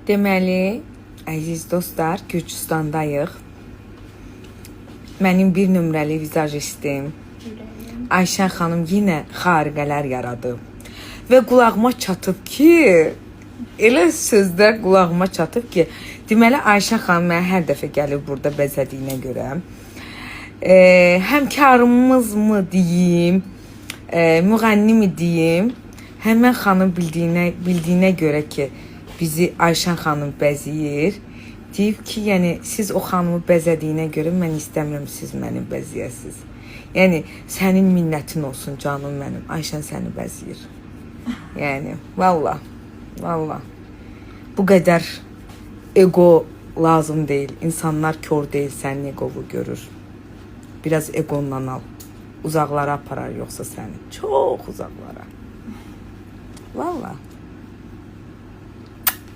Deməli, əziz dostlar, Gürcüstandayıq. Mənim bir nömrəli vizajistim Ayşən xanım yenə xariqələr yaradıb. Və qulağıma çatıb ki, elə sözlər qulağıma çatıb ki, deməli Ayşən xanım mənə hər dəfə gəlib burada bəzədiyinə görə həmkarımız mı deyim, müğənni mi deyim, həmən xanım bildiyinə görə ki, bizi Ayşən xanım bəzəyir. Deyib ki, yəni siz o xanımı bəzədiyinə görə mən istəmirəm siz məni bəzəyəsiz. Yəni sənin minnətin olsun canım mənim. Ayşən səni bəzəyir. Yəni vallah, vallah. Bu qədər ego lazım deyil. İnsanlar kor deyil, sənin egovu görür. Biraz egonla al. Uzaqlara aparar yoxsa səni. Çox uzaqlara. Vallah.